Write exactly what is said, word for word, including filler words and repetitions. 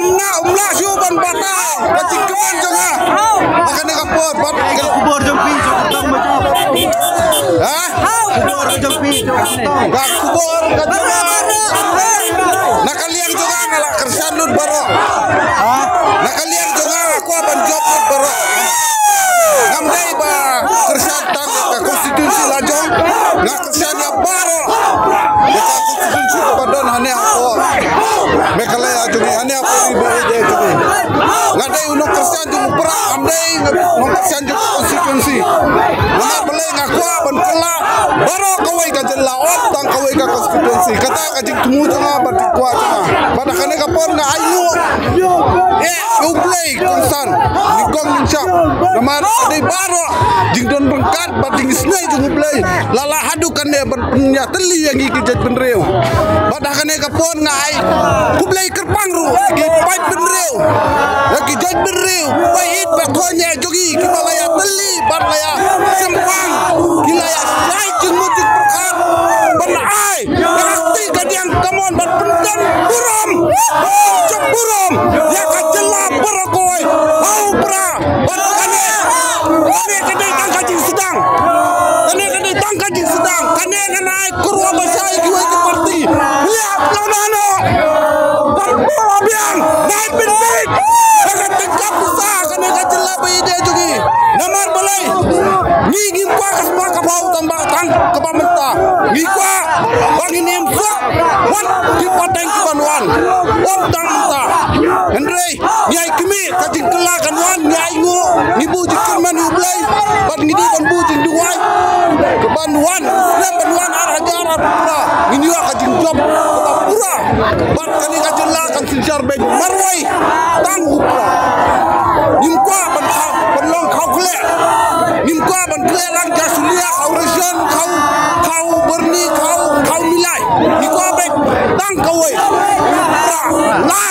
Nga um lah shuh ban batai ka jingkmen jong nga ha kane ka por bad ka khubor jong phi jong ka tang ma jong. Ha? Khubor jong phi jong ka tang. Ka khubor ka jong nga. Na ka liang jong nga nga la kyrshan lut baroh. Ha? Na ka liang jong nga nga kwah ban jop lut baroh. Ngam dei ba kyrshan tang ka constituency la jong. Nga kyrshan ïa baroh. Ïa ka constituency kaba don hangne hapoh Meghalaya jong ngi, hangne hapoh ri Meghalaya jong ngi. Nga dei u nongkyrshan jong u Prah, ngam dei u nongkyrshan jong ka constituency. Namar balei nga kwah ban kylla baroh kawei ka jylla, ym tang kawei ka constituency. Kata ka jingthmu jong nga bad jingkwah jong nga. Bad ha kane ka por nga ainguh ïa U Blei kongsan, nyngkong nyngshap. Namar ka dei baroh jingdon ryngkat bad jingisynei jong U Blei. La lah haduh kane ban pynïatylli ïa ngi ki jaitbynriew. Bad ha kane ka por nga ai khublei kyrpang ruh ïa ki paidbynriew, ïa ki jaitbynriew ba ïeit ba thoh ïa jong ngi kiba la ïatylli bad la ïasempang, ki la ïashai jingmut jingpyrkhat ban ai ïa ka kti ka diang ka mon ban pyndon burom, jop burom ïa ka jylla baroh kawei ha u Prah. Bad kane, kane ka dei tang ka jingsdang. Kane ka dei tang ka jingsdang. Kane ngan ai kyrwa ba shai kiwei ki parti. Leh pynlong nano. Bad pynlong biang. Nai pynbit. Kane ka tyngka pisa kane ka jylla ba ïeit jong ngi. Namar balei? Ngi ngim kwah ka spah ka phew tang ba tang kaba mynta. Ngi kwah ba ngin im suk. Wat ki pateng ki ban wan. Ym tang mynta. Hynrei ngi ai kmie ka jingkylla kan wan, ngi ainguh, ngi buh jingkyrmen ïa U Blei, bad ngi dei ban buh jingduwai. Ka ban wan, lem ban wan ar hajar arphew phra, ngin ïoh ka jingjop kaba pura. Bad kane ka jylla kan synshar beit marwei tang u Prah. Ngim kwah ban khaw, ban long khaw khleh. Ngim kwah ban khleh lang jasulia, khaw ration, khaw, khaw byrni, khaw, khaw milai. Ngi kwah beit tang kawei. Prah. La